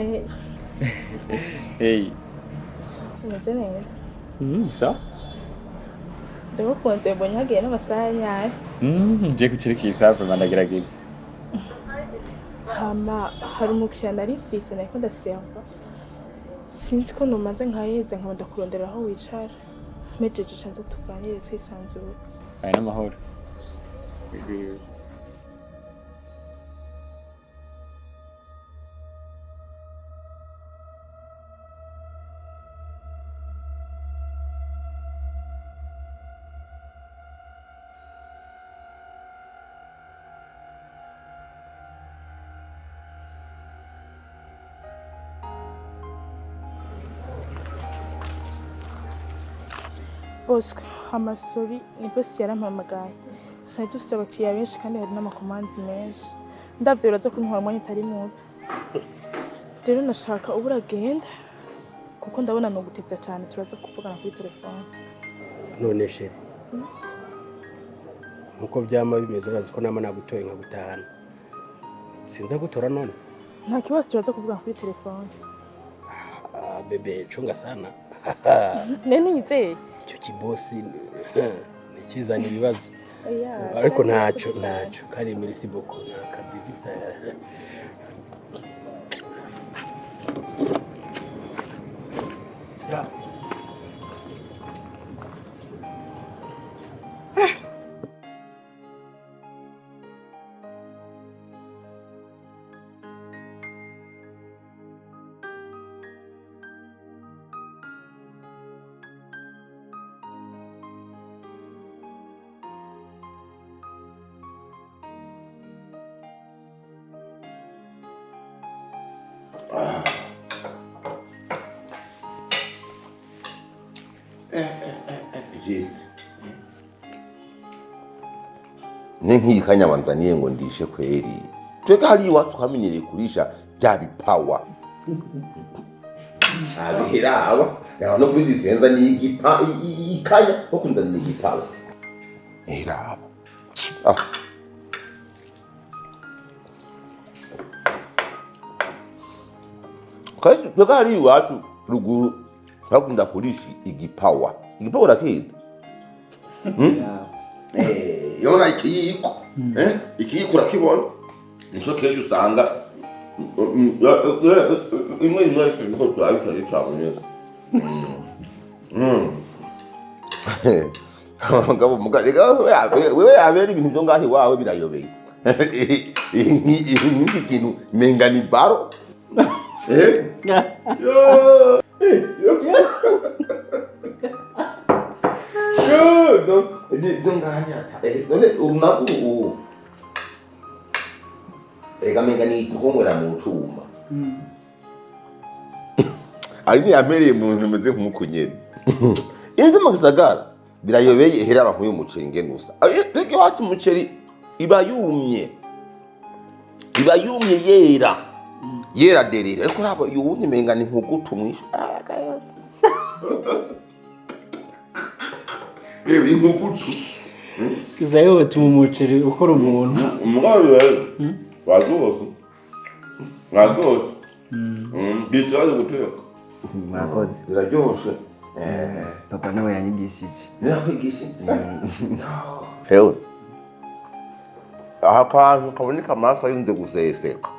Hey, Hey. umeze neza? Sawa. Ndagukunze, mbonye hagiye n'amasaha nyayo. Je kucirika iyi saha vraiment ndagerageza. Hama hari umukiriya nari mfise nariko ndaserva, sinzi ko nomanze nkaheza nkaba ndakurondera aho wicara, mpejeje ca nza tuganire twisanzuye. Aya n'amahoro. Bosco, amasori ni bosi yarampamagaye, sinari dufise abakiriya benshi kandi hari n'amakomandi menshi, ndavyo biraza kuntwara umwanya utari muto. Rero nashaka ubu uragenda kuko ndabona nogutevya cane, turaza kuvugana kuri telefone. None chéri, nkuko byama bimeze, urazi ko nama nagutoye nkagutahana, sinza gutora none. Nta kibazo, turaza kuvugana kuri telefone. Ah, bébé, chunga sana. Nene unyizeye? Icyo kibosi nikizana ibibazo. Oya, ariko ntacyo ntacyo kandi merci beaucoup, nta kabisa. Just. Ne nk'iyi kanya banzaniye ngo ndishe kweri. Twebwe hariya iwacu twamenyereye kurisha bya bipawa. Abihera aba no kuri disenza ni igipa ikanya ko kunzanira igipawa. Eraba. Ah. Kasi twebwe hariya iwacu ruguru bakunda kurisha igipawa. Igipawa urakizi? Eh, yona ikiyiko. Eh, ikiyiko urakibona? Nico kenshi usanga imwe imwe niko turabisha cyane. Ngabo muga wewe yabera ibintu byo ngaho iwawe birayobeye. Iki kintu menga ni baro. Eh? Yo. Yo, do nganya. Eh, none unaku Ega menga ni kunywera mu cuma. Ari ni yamereye mu ntu meze nk'uko nyene. Ibyo mu gisagara birayobeye, hera abantu uyu muceri ngene usa. Reka iwacu umuceri iba yumye. Iba yumye yera. Yera derere. Ariko rabo yuwundi menga ni nkugutu mwishu. Yewe inkugutu. Kizayo batuma umuceri ukora umuntu. Umugabo rero. Warwose. Warwose. Bitaje guteka. Mwakoze. Biraryoshe. Papa nawe yanyigishije. Nakwigishije. Hewe. Aha kantu kaboneka amaraso arinze guseseka.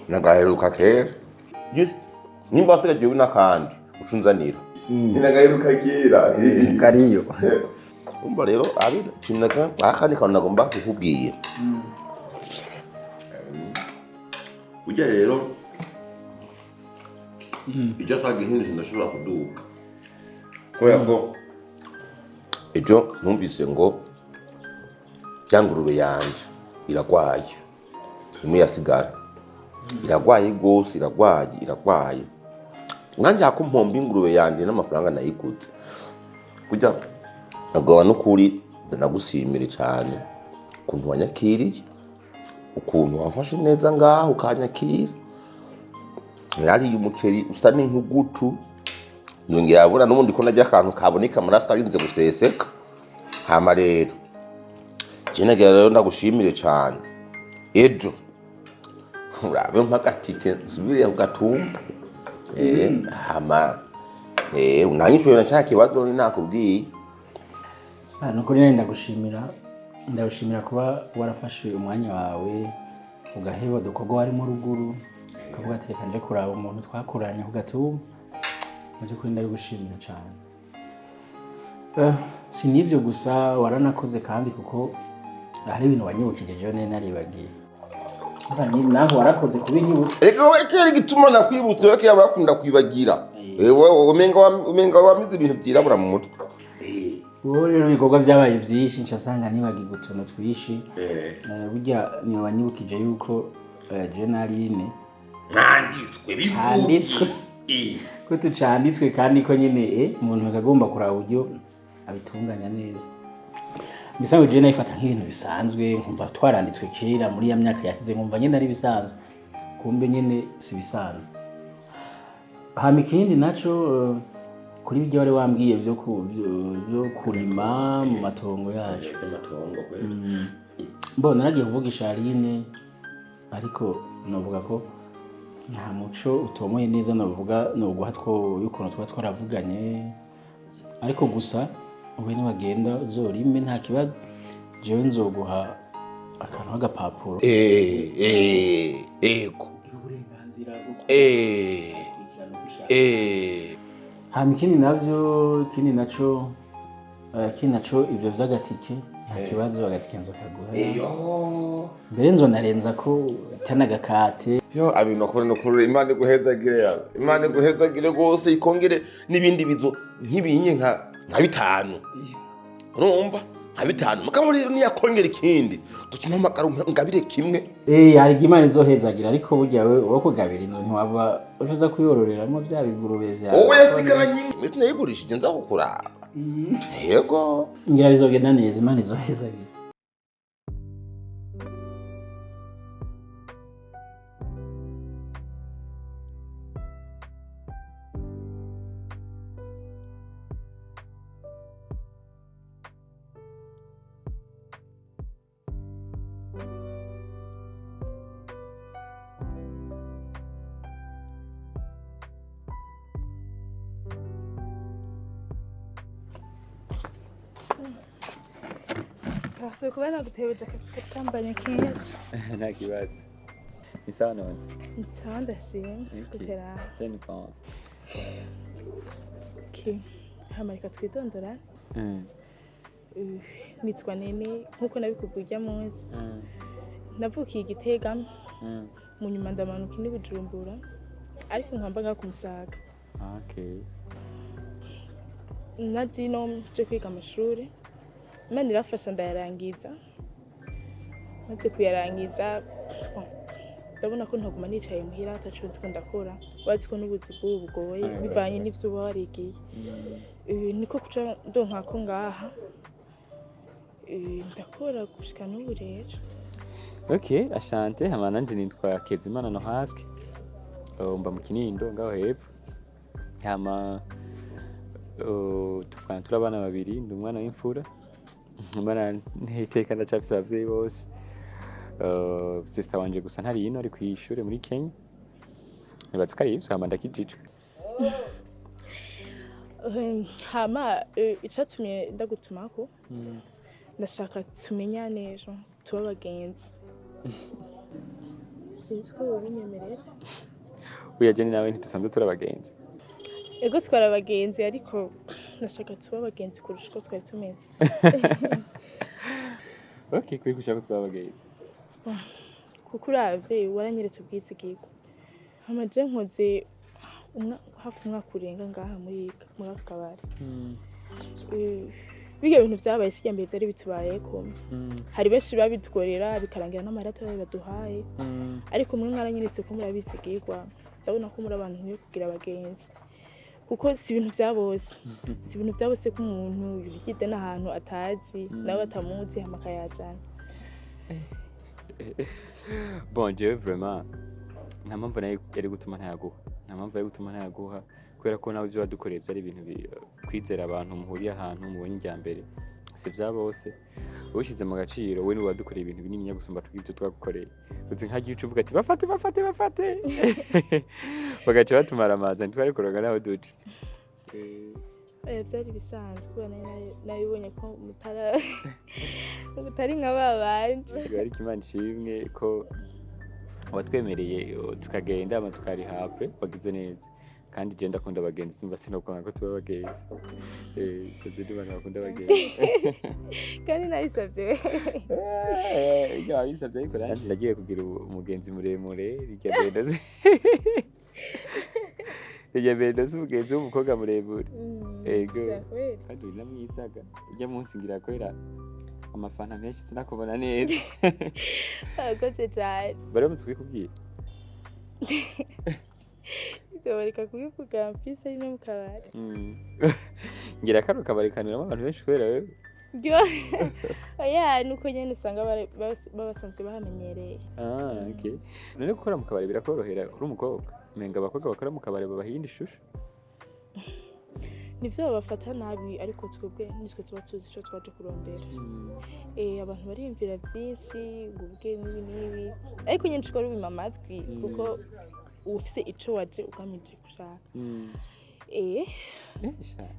Nagaheruka kera. Just nimba wasigaje n'akandi ucunzanira. Nagaheruka kera. Kariyo. Umva rero abi kinaka akandi kantu nagomba kukubwira. Ujya rero ijya twagihindutse ndashobora kuduka. Kubera ko ejo numvise ngo ya ngurube yanje iragwaye, imwe yasigara iragwaye rwose, iragwaye iragwaye. Nanjye hako mpomba ingurube yanje n'amafaranga nayiguze. Kujya nagomba n'ukuri ndanagushimire cyane ukuntu wanyakiriye, ukuntu wafashe neza ngaho ukanyakira. Yariye umuceri usa n'inkugutu, nongera abura n'ubundi ko najya akantu kaboneka amaraso arinze guseseka. Hama rero je nagira rero ndagushimire cyane. Ejo Urabe mpagatike nsubire ku gatumba. Hama unanyishuye na cya kibazo ni nakubwiye. Nukuri nari ndagushimira kuba warafashe umwanya wawe ugaheba udukorwa warimo ruguru, ukavuga ati reka nje kuraba umuntu twakuranye ku gatumba. Mu by'ukuri ndabigushimira cyane. Si n'ibyo gusa, waranakoze kandi kuko hari ibintu wanyibukije jewe nari naribagiye. Naho warakoze kubinyibutsa. Ego we kera igituma nakwibutse we kera barakunda kwibagira. Wewe umenga wamize ibintu byirabura mu mutwe. Wowe rero ibikorwa byabaye byinshi nsanga nibagiwe utuntu twishi. Burya niwe wanyibukije yuko Jenaline mwanditswe canditswe, ko tucanditswe kandi ko nyine umuntu akagomba kuraba uburyo abitunganya neza. Misango je nayifata nk'ibintu bisanzwe, nkumva twaranditswe kera muri ya myaka yahize, nkumva nyine ari bisanzwe, kumbe nyine si bisanzwe. Hama ikindi naco, kuri ibyo wari wambwiye byo kurima mu matongo yacu. Mbona naragiye kuvugisha Aline, ariko novuga ko nta muco utomoye neza, novuga noguha two y'ukuntu tuba twaravuganye, ariko gusa ube niwagenda uzorime nta kibazo, jewe nzoguha akantu k'agapapuro. Ego. Uburenganzira bwo gukurikirana uko ushaka. Hama ikindi navyo, ikindi naco ibyo vy'agatike nta kibazo, agatike nzokaguha. Mbere nzonarenza ko tanagakate. Yo abintu akora no kurura Imana iguhezagire yawe. Imana iguhezagire gose ikongere n'ibindi bizo nk'ibinye nka bitanu. Urumva? Nka bitanu. Mugabo rero niyakongera ikindi. Dukina amagara ngabire kimwe. Hari Imana izohezagira, ariko burya we wo kugabira inzu ntiwaba uza kuyororeramo bya bigurube byawe. Wowe yasigaranye imwe sinayigurishije nza kukuraba. Yego. Ngira bizogenda neza, Imana izohezagira. Kuba nagutebeje akambanye keza. Nta kibazo. Ni sawa none? Ni sawa, ndashima. Gutera. Je ni bon. Okay. Hama reka twidondora. Nitwa Nene nkuko nabikubwiye ujya munsi. Navukiye Igitega. Mu nyuma ndamanuka i Bujumbura, ariko nkamba ngaha ku Musaga. Okay. Naje ino nje kwiga amashuri. Imana irafasha ndayarangiza. Maze kuyarangiza ndabona ko ntaguma nicaye muhira ataco ndiko ndakora. Wazi ko n'ubuzi bw'ubu bugoye bivanye n'ivyo uba warigiye. Niko kuca ndonka ko ngaha ndakora gushika n'ubu rero. Okay, ashante. Hama nanje nitwa Kezimana Nohaske. Mba mu Kinindo ngaho hepfo. Hama tuvana turi abana babiri, ndi umwana w'imfura. Mbana ntiteka ndacafise abavyeyi bose. Sister wanje gusa ntari ino, ari kw'ishure muri Kenya. Nibaza ko ari ivyo, hama ndakijijwe. Hama icatumye ndagutumako, ndashaka tumenyane ejo tuba abagenzi. Sinzi ko wobinyemerera. Oya Jenny nawe ntitusanzwe turi abagenzi. Ego twari abagenzi, ariko ndashaka tuba abagenzi kurusha uko twari tumeze. Okay, kuri gushaka tuba abagenzi. Kuko uravye waranyeretse ubwizigirwa. Hama je nkoze hafi umwaka urenga ngaha muri aka kabari. Biga ibintu vyabaye si mbere vyari bitubayeko. Hari benshi babitugorera bikarangira n'amahera baduhaye. Ariko mwe mwaranyeretse ko murabizigirwa. Ndabona ko muri abantu nkwiye kugira abagenzi. Kuko si ibintu vya bose. Si ibintu vya bose ko umuntu yigide n'ahantu atazi nawe batamuzi hama akayazana. Bon, jewe vraiment nta mpamvu nayo yari gutuma ntayaguha. Nta mpamvu yari gutuma ntayaguha kubera ko nawe ibyo wadukoreye byari ibintu kwizera abantu muhuriye ahantu mubonye irya mbere si vya bose. Ushize mu gaciro we ni wadukoreye ibintu binini gusumba twibyo twagukoreye. Uzi nka gice uvuga ati bafate bafate bafate. Bagaca batumara amazi ntitwari kuroga naho duce. Byari bisanzwe kubera nabibonye ko mutari nka babandi. Ariko Imana ishimwe ko watwemereye tukagenda ama tukari hapre wagize neza. Kandi je ndakunda abagenzi simba sinokanga ko tuba abagenzi. Sivyo ndi bantu bakunda abagenzi. Kandi nayisavye. Iyo wabisavye ariko nanje ndagiye kugira umugenzi muremure rijya bendo. Rijya bendo si umugenzi w'umukobwa muremure. Ego. Kandi uri namwizaga. Ujya munsi ngira kwera amafana menshi sinakubona neza. Akoze cyane. Baramutse kubikubwira. Bareka kubivuga mpise ino mu kabari. Ngira kano kabari kaniramo abantu benshi kubera wewe. Oya nuko nyene usanga babasanzwe bahamenyereye. Okay. None gukora mu kabari birakorohera uri umukobwa? Menga abakobwa bakora mu kabari babaha iyindi shusho. Nivyo babafata nabi ariko twebwe nitwe tuba tuzi ico twaje kurondera. Abantu bariyumvira vyinshi ngo ubwe n'ibi n'ibi. Ariko nyene nshobora kubima amatwi kuko ufise ico waje ugamije gushaka.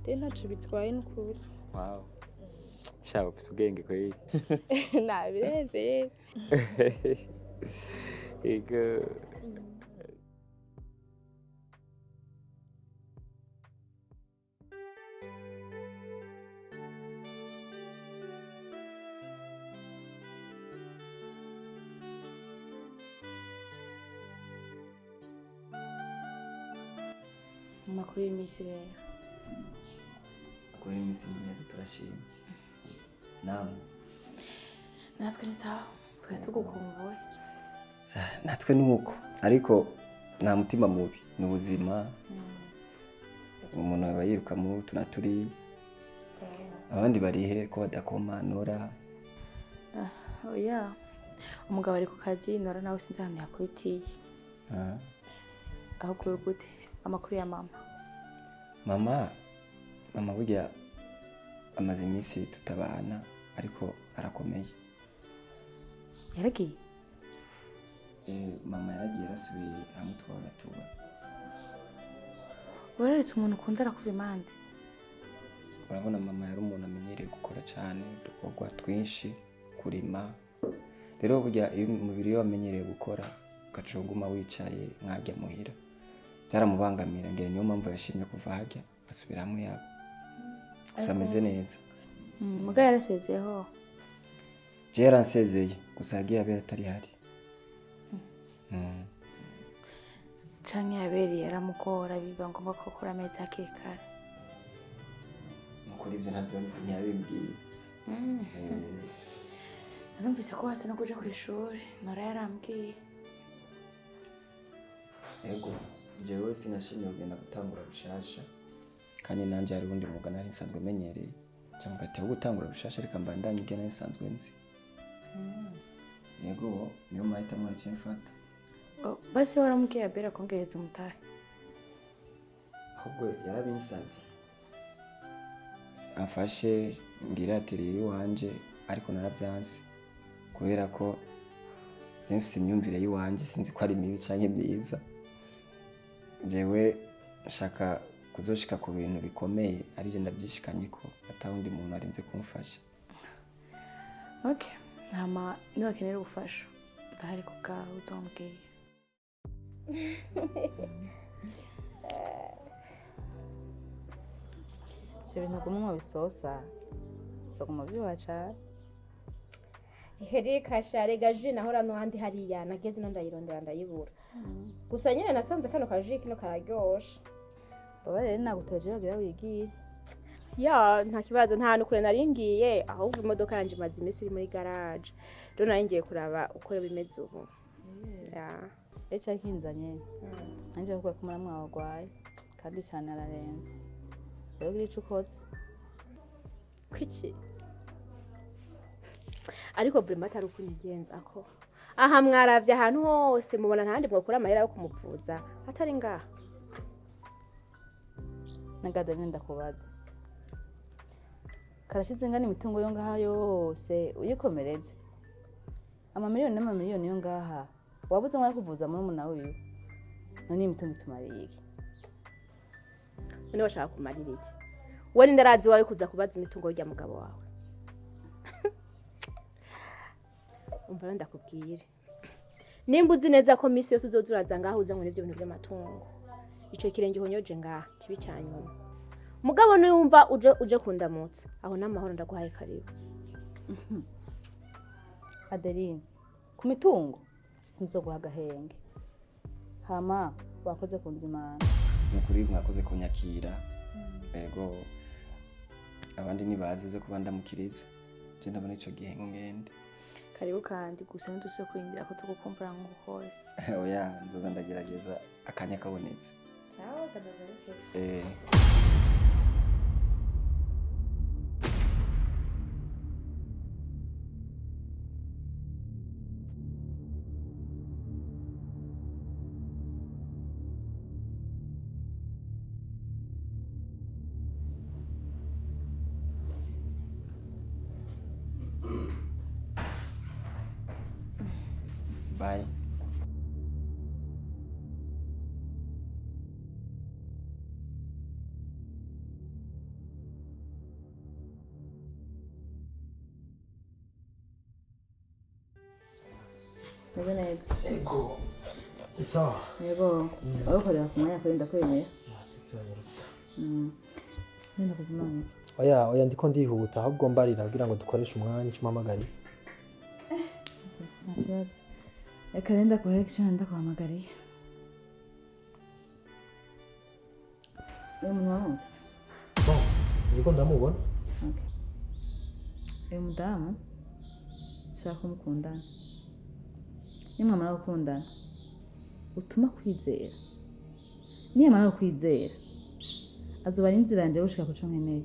Rero ntaco bitwaye n'ukuri. Wow. Sha ufise ubwenge kweli. Nabirenze. Ego. Amakuru y'iminsi rero. Amakuru y'iminsi ni meza turashima. Namwe? Natwe ni sawa, twari tugukumbuye. Natwe ni uko, ariko nta mutima mubi, ni ubuzima. Umuntu aba yiruka mu tunaturi. Abandi barihe ko badakoma Nora? Oya. Umugabo ari ku kazi, Nora nawe sinzi ahantu yakubitiye. Aho kuwe gute? Amakuru ya mama. Mama burya amaze iminsi tutabana ariko arakomeye. Yaragiye? Mama yaragiye arasubiye hamwe twahora tuba. Wararetse umuntu ukunda arakuva impande. Urabona mama yari umuntu amenyereye gukora cyane udukorwa twinshi, kurima. Rero burya iyo umubiri we wamenyereye gukora ugaca uguma wicaye nkajya muhira. Byaramubangamira ngira niyo mpamvu yashimye kuva hajya asubira hamwe yabo. Gusa ameze neza. Muga yarasezeho. Je yaransezeye gusa yagiye abera atari hari. Canke yabereye yaramugora biba ngombwa ko akora amezi hakiri kare. Nukuri ivyo ntavyo nzi ntiyabimbwiye. Narumvise ko wase no kuja kw'ishuri, Nora yarambwiye. Ego, jewe sinashimye kugenda gutangura bushasha. Kandi nanje hari ubundi mwuga nari nsanzwe menyereye. Cyangwa gati gutangura bushasha reka mbandanye ibyo nari nsanzwe nzi. Yego, niyo mahitamo naciye mfata. Basi waramubwiye Abera kongereza umutahe? Ahubwo yarabinsavye. Amfashe ngira atelier iwanje ariko naravyanse kubera ko mfise imyumvire yiwanje sinzi ko ari mibi canke myiza. Jewe nshaka kuzoshika ku bintu bikomeye arije ndabyishikanye ko atawundi muntu arinze kumfasha. Okay, hama niwakenera ubufasha ndahari ku bwawe uzombwira. Ivyo bintu guma bisosa zoguma vyibuha cane. Reka sha rega jus nahora n'ahandi hariya nageze no ndayirondera ndayibura. Gusa nyene nasanze kano ka jus kino kararyoshe. Baba rero naguteje bagira wigiye. Ya nta kibazo nta hantu kure nari ngiye ahubwo imodoka yanje imaze iminsi iri muri garage. Rero nari ngiye kuraba uko bimeze ubu. Ya. Echa kinzanye. Nanje kuko kumara mwagwaye kandi cyane araremvye. Rero gira ico ukoze. Kuki? Ariko vraiment atari ukunyigenza ako. Aha mwaravye ahantu hose mubona ntandi mwokura amahera yo kumuvuza atari ngaha. Nagada nenda kubaza. Karashize ingana imitungo yo ngaha yose uyikomereze. Amamiliyoni n'amamiliyoni yo ngaha wabuze mwa kuvuza muri muna wiwe. None imitungo itumariye iki? None washaka kumarira iki? Wowe ni ndarazi wawe kuza kubaza imitungo y'urya mugabo wawe. Umva rero ndakubwire. Nimba uzi neza ko misi yose uzoza uraza ngaho uza ngo n'ibyo bintu by'amatungo. Ico kirenge uhonyoje ngaha kibi cyanyuma. Mugabo nuyumva uje kundamutsa aho n'amahoro ndaguhaye karibu. Adeline, ku mitungo sinzoguha agahenge. Hama wakoze kunzimana. Nukuri mwakoze kunyakira. Ego abandi nibaze zo kuba ndamukiriza. Je ndabona ico gihe ngo ngende. Karibu kandi gusa ntidusubire kurindira ko tugukumbura nk'uko kose. Oya nzoza ndagerageza akanya kabonetse. Sawa kazoza bukeye. Bye. Meze neza. Ego. Isawa. Yego. Wakorera ku mwanya kuri ndakwemera. Turanyarutse. Nenda kuzimana iki? Oya, oya ndiko ndihuta ahubwo mbarira kugira ngo dukoreshe umwanya icumamagari. Nta kibazo. Reka rero ndakuhereka ico ndakuhamagariye. Uyu muntu wamuzi? Bon, niko ndamubona. Okay. Uyu mudamu ushaka kumukundana. Nimwamara gukundana utuma kwizera. Niyamara kukwizera azoba ari inzira yanje gushika kuco nkeneye.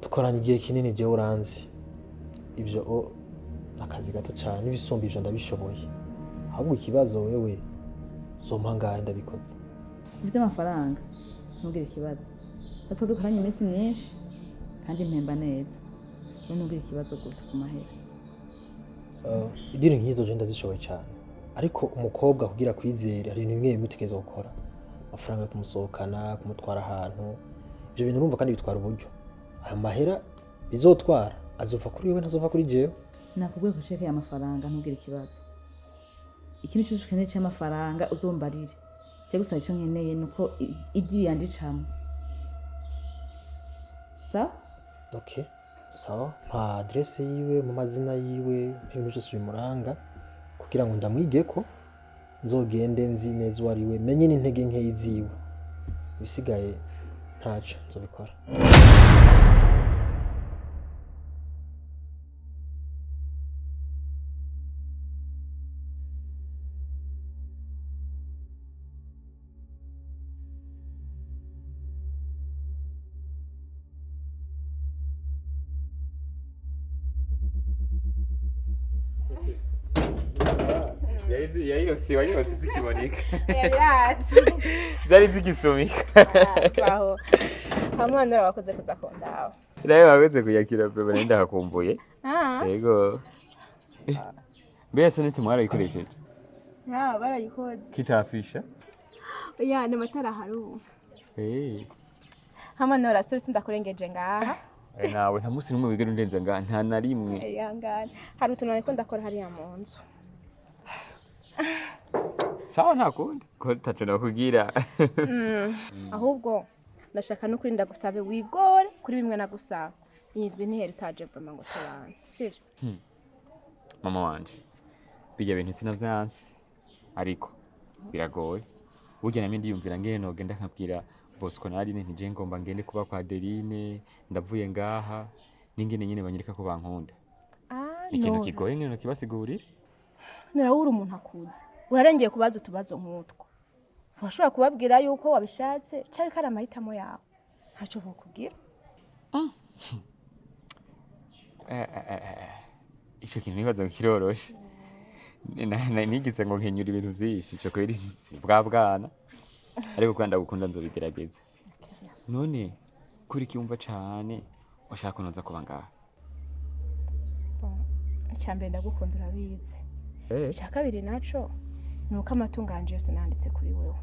Dukoranye igihe kinini jewe uranzi. Ibyo o akazi gato cyane ibisumba ibyo ndabishoboye. Ahubwo ikibazo wewe zompa ngahe ndabikoze. Ufite amafaranga ntugire ikibazo. Asa dukoranye iminsi myinshi kandi mpemba neza. Wowe ntugire ikibazo gusa ku mahera. Idini nk'izo je ndazishoboye cyane. Ariko umukobwa kugira kwizera hari ibintu bimwe bimwe utegerezwa gukora. Amafaranga yo kumusohokana, kumutwara ahantu. Ibyo bintu urumva kandi bitwara uburyo. Ayo mahera bizotwara azova kuri wewe ntazova kuri jewe. Nakubwiye ko ushaka amafaranga ntugire ikibazo. Ikintu cyose ukeneye cy'amafaranga uzombarire. Cyo gusa icyo nkeneye nuko idiri yandicamo. Sawa? Okay. Sawa, mpa adresse yiwe, mu mazina yiwe, ibintu byose bimuranga kugira ngo ndamwige ko nzogende nzi neza uwo ari we, menye n'intege nkeyi ziwe. Ibisigaye ntaco nzobikora. Yayirose wayirose zikiboneka. Yari Zari zigisomeka. Baho. Hamwe wakoze kuza kundaba. Nawe wakoze kuyakira pe bane ndahakumbuye. Yego. Mbese niti mwarayikoresheje? Ya barayikoze. Kitafisha? Ya ni matara hari ubu. Eh. Hamwe nora suri sindakurengeje ngaha. Nawe nta musi numwe wigera undenza ngaha nta na rimwe. Ihangane. Hari utuntu ariko ndakora hariya mu nzu. Sawa nta kundi ko taco nakubwira. Ahubwo ndashaka no kurinda gusabe wigore kuri bimwe nagusaba. Iyi ndwi ntihera utaje vrema ngo tubane. Sivyo? Mama wanje bijya bintu sinavyanse ariko biragoye. Burya namye ndiyumvira ngene nogenda nkabwira Bosco na Aline nti je ngomba ngende kuba kwa Adeline ndavuye ngaha ningene nyine banyereka ko bankunda. Ikintu kigoye ngene nokibasigurira. Nora uri umuntu akuze. Urarengeye kubaza utubazo nk'utwo. Urashobora kubabwira yuko wabishatse cyangwa ko ari amahitamo yawe. Ntacyo bokubwira. Ico kintu nibaza ngo kiroroshe. Nigize ngo nkenyura ibintu vyinshi ico kweri bwa bwana. Ariko kandi ndagukunda nzobigerageza. None kuri kiyumva cane ushaka kunoza kuba ngaha? Bon, icya mbere ndagukunda, urabizi. Eh. Icya kabiri naco ni uko amatungo yanje yose nanditse kuri wewe.